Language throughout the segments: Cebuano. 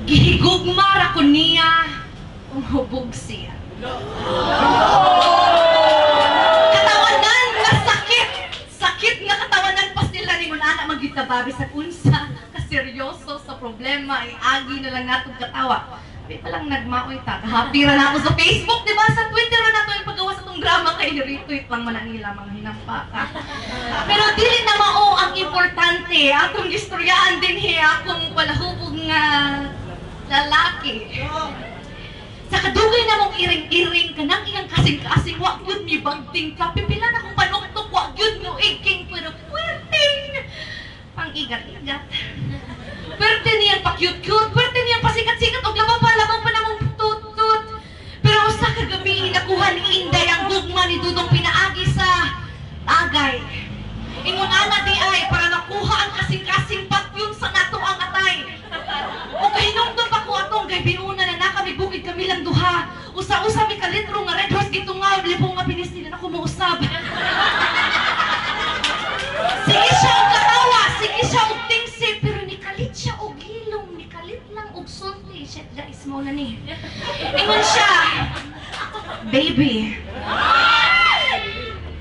Gihigugma ra ko niya ug hubog siya. Katawanan nga sakit! Sakit nga katawanan pa sila ningon ana magyud ta ba, bisag unsa kaseryoso sa problema, iagi na lang natong katawa. Di pa lang nagmaoy ta. Happy ra na ako sa Facebook, di ba? Sa Twitter ra nato yung pagawa sa tong drama kay retweet lang man na nila mga hinampaka. Pero dili na mao ang importante. Atong gistoryaan dinhi akong palahubog nga lalaki. Sa kadugay na mong iring-iring kanang iyang kasing-kasing, wa gyud mi bagting ka. Pipila na kong panuktok, wa gyud mo igking, pero puwerteng pang igat-igat. Pwerte niyang pa-cute-cute, pwerte niyang pasikat-sikat, og labaw pa namong tut-tut. Pero usa ka gabi, nakuha ni Inday ang gugma ni Dudong pinaagi sa tagay. Ingon ana di ay para nakuha ang kasing-kasing patyon sa nato ang atay. O kahinumdum pa ko atong gaybiuna na nakami bukid kami lang duha. Usa-usa mi ka litro nga Red Horse gitungaw, libong nga pinis nila na kumuusab. Sige siya og katawa, sige siya og tingsi, pero nikalit siya og hilom, nikalit lang og sulti. Shit guys, mao na ni. Ingon siya, "Baby."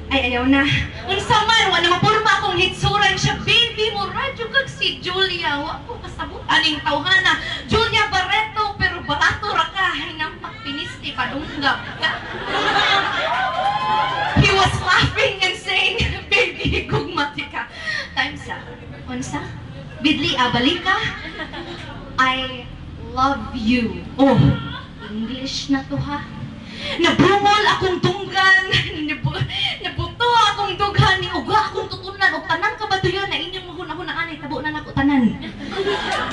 Ay, ayaw na. Unsa man, wala mapurma akong hitsuran siya. "Baby, mo radyo kag si Julia." Wa ko kasabot aning tawhana. Julia Barreto, pero barato ra ka. Hinampak pinisti, padunggap ka. He was laughing and saying, "Baby, gugmati ka." Times sa, unsa? Bidli, abalika? I love you. Oh, English na to ha. Nabungol akong tunggan, nabuto akong dughan, niuga akong tutunan, og tanang kabaduyan na inyong mahuna-hunaan ay tabo na nako tanan.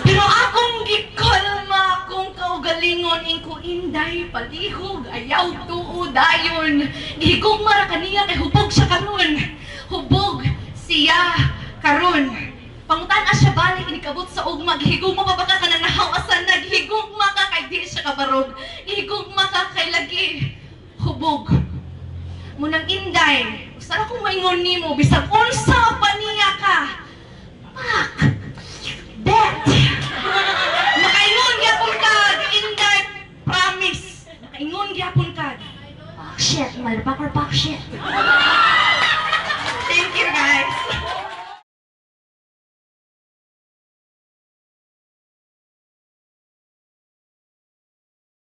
Pero akong gikalma akong kaugalingon, ingko, "Inday, palihog, ayaw tuo dayon. Gihigugma ra kaniya kay hubog siya karon. Hubog siya karon." Pangutan-a siya balik inikabot sa ugma, gihigugma pa ba ka kanang nahawasan na, gihigugma ka kay di siya kabarog, gihigugma ka kay lagi hubog. Munang Inday, usa ra kong maingon nimo, bisag unsa pa niya ka. Fuck! That! Makaingon gyapon ka, Inday, promise. Makaingon gyapon ka. Fuck shit, motherfucker, fuck shit. Thank you, guys.